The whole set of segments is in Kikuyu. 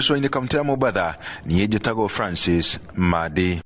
Gĩcũa-inĩ, kaunti ya Mombatha, niĩ njĩtagwo Francis Madi.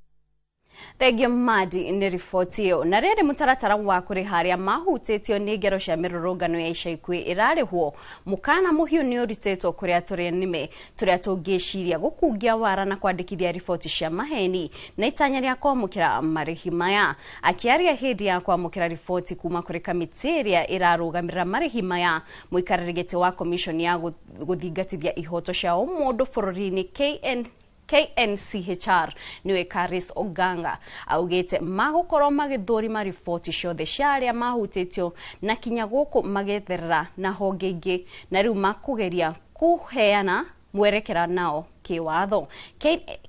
Thengio, Madi, nĩ riboti ĩyo. Na rĩrĩ, mũtaratara wa kũrĩha arĩa mahutĩtio nĩ ngero cia mĩrũrũngano ya ica ikuhĩ ĩrarĩhwo. Mũkana mũhiũ nĩ ũrutĩtwo kũrĩa tũrĩ nĩme tũrĩa tũngĩciria gũkungia wara na kwandĩkithia riboti cia maheni na itanya rĩa kwamũkĩra marĩhi maya. Akĩaria hĩndĩ ya kwamũkĩra riboti kuma kũrĩ kamĩtĩ ĩrĩa ĩrarũgamĩrĩra marĩhi maya, mũikarĩri gĩtĩ wa commission ya gũthingatithia ihoto cia ũmũndũ bũrũri-inĩ KNCHR, niwe Karis Oganga, augĩte magũkorwo magĩthũrima riboti ciothe cia arĩa mahutĩtio na kinya gũkũ magetherera na honge ingĩ, na rĩu makũgeria kũheana mwerekera nao kĩwatho.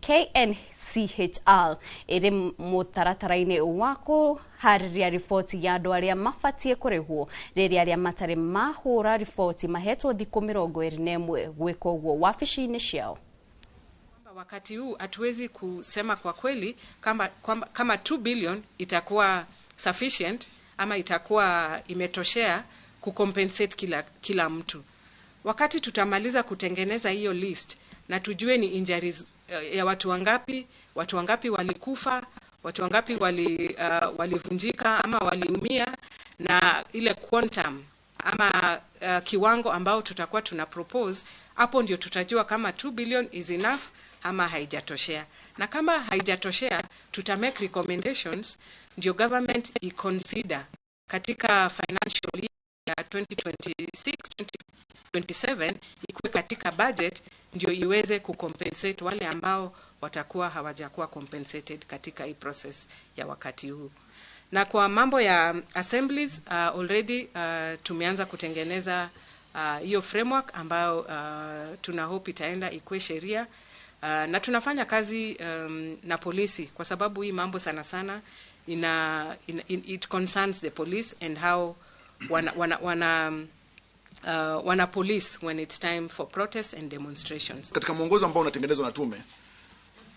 KNCHR ĩrĩ mũtaratara-inĩ wa kũharĩria riboti ya andũ arĩa mabatiĩ kũrĩhwo, rĩrĩa arĩa matarĩ mahũra riboti mahetwo thikũ 21 gwĩka ũguo wabici-inĩ ciao. Wakati huu hatuwezi kusema kwa kweli kama 2 billion itakuwa sufficient ama itakuwa imetoshea kucompensate kila mtu. Wakati tutamaliza kutengeneza hiyo list na tujue ni injuries ya watu wangapi walikufa, watu wangapi walivunjika ama waliumia, na ile quantum ama kiwango ambao tutakuwa tuna propose, hapo ndio tutajua kama 2 billion is enough ama haijatoshea. Na kama haijatoshea, tuta make recommendations ndio government iconsider katika financial year 2026 2027, ikuwe katika budget ndio iweze kucompensate wale ambao watakuwa hawajakuwa compensated katika hii process ya wakati huu. Na kwa mambo ya assemblies, already tumeanza kutengeneza hiyo framework ambayo tuna hope itaenda ikuwe sheria, na tunafanya kazi na polisi kwa sababu hii mambo sana sana it concerns the police and how wana police when it's time for protests and demonstrations. Katika mwongozo ambao unatengenezwa na tume,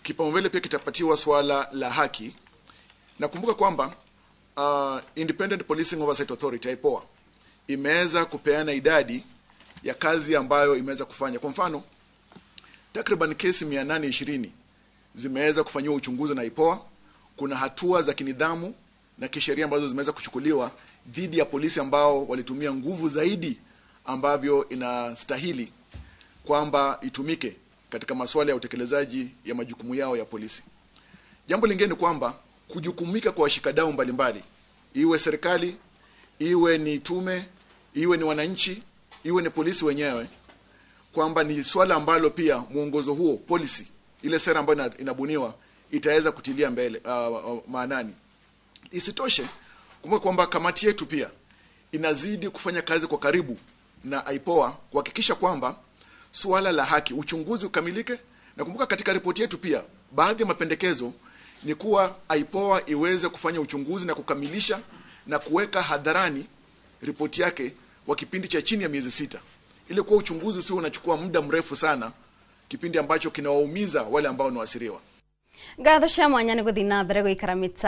kipaumbele pia kitapatiwa swala la haki. Nakumbuka kwamba Independent Policing Oversight Authority, IPOA, imeweza kupeana idadi ya kazi ambayo imeweza kufanya. Kwa mfano, takriban kesi 820 zimeweza kufanyiwa uchunguzi na IPOA. Kuna hatua za kinidhamu na kisheria ambazo zimeweza kuchukuliwa dhidi ya polisi ambao walitumia nguvu zaidi ambavyo inastahili kwamba itumike katika masuala ya utekelezaji ya majukumu yao ya polisi. Jambo lingine ni kwamba kujukumika kwa washikadau mbalimbali, iwe serikali, iwe ni tume, iwe ni wananchi, iwe ni polisi wenyewe, kwamba ni swala ambalo pia mwongozo huo, policy, ile sera ambayo inabuniwa itaweza kutilia mbele maanani. Isitoshe, kumbuka kwamba kamati yetu pia inazidi kufanya kazi kwa karibu na IPOA kuhakikisha kwamba suala la haki, uchunguzi ukamilike. Na kumbuka katika ripoti yetu pia baadhi ya mapendekezo ni kuwa IPOA iweze kufanya uchunguzi na kukamilisha na kuweka hadharani ripoti yake kwa kipindi cha chini ya miezi 6, ili kuwa uchunguzi usio unachukua muda mrefu sana, kipindi ambacho kinawaumiza wale ambao ni waasiriwa. Ngatho cia mwanya nĩ gũthiĩ na mbere gũikara mita.